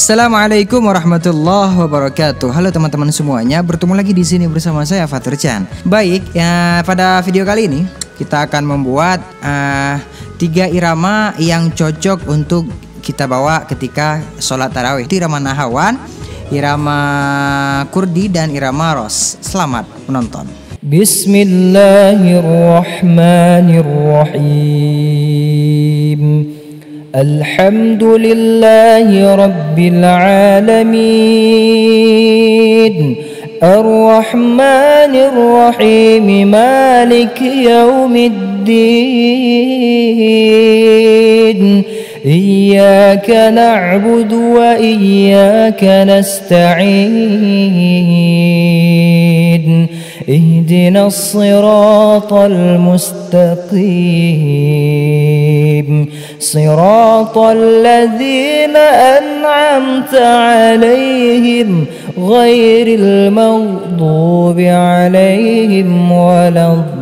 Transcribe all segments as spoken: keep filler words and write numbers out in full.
Assalamualaikum warahmatullahi wabarakatuh. Halo teman-teman semuanya, bertemu lagi di sini bersama saya Fatur Chan. Baik, ya, pada video kali ini kita akan membuat eh, tiga irama yang cocok untuk kita bawa ketika sholat tarawih. Itu irama Nahawan, irama Kurdi, dan irama Ros. Selamat menonton. Bismillahirrahmanirrahim. Alhamdulillahi Rabbil Alamin. Arrahmanirrahim. Maliki Yaumiddin. Iyyaka na'budu wa iyyaka nasta'in. Ihdinas siratal mustaqim. Siratal ladzina an'amta 'alaihim ghairil maghdubi 'alaihim waladdallin.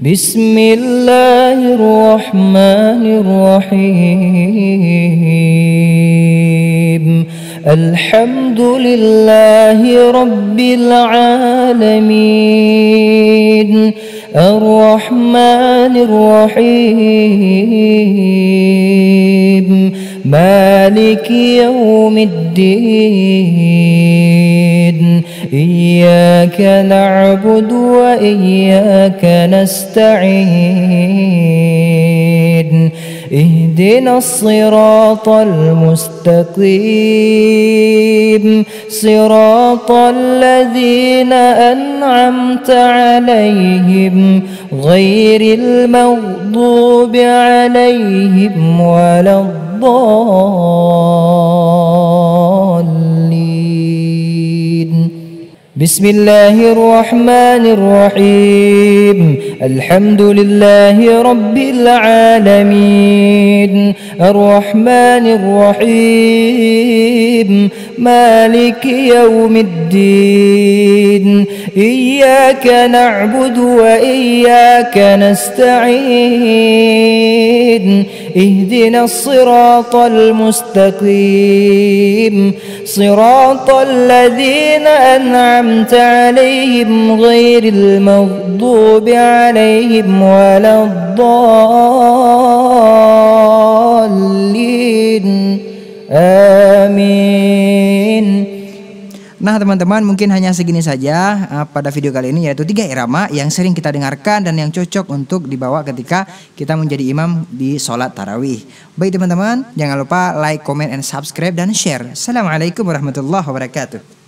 Bismillahirrahmanirrahim. Alhamdulillahi Rabbil Alamin. Arrahmanirrahim. Maliki Yaumiddin. Iyyaka na'budu wa iyyaka nasta'in. Ihdinas siratal mustaqim. Siratal ladzina an'amta 'alaihim ghairil maghdubi 'alaihim waladdallin. Bismillahirrahmanirrahim. Alhamdulillahi Rabbil Alamin. Arrahmanirrahim. Maliki Yaumiddin. Iyyaka na'budu wa iyyaka nasta'in. Ihdinas siratal mustaqim. Siratal ladzina an'amta 'alaihim ghairil maghdubi 'alaihim waladdallin. Amin. Nah, teman-teman, mungkin hanya segini saja, eh, pada video kali ini, yaitu tiga irama yang sering kita dengarkan dan yang cocok untuk dibawa ketika kita menjadi imam di sholat tarawih. Baik, teman-teman, jangan lupa like, comment, and subscribe dan share. Assalamualaikum warahmatullahi wabarakatuh.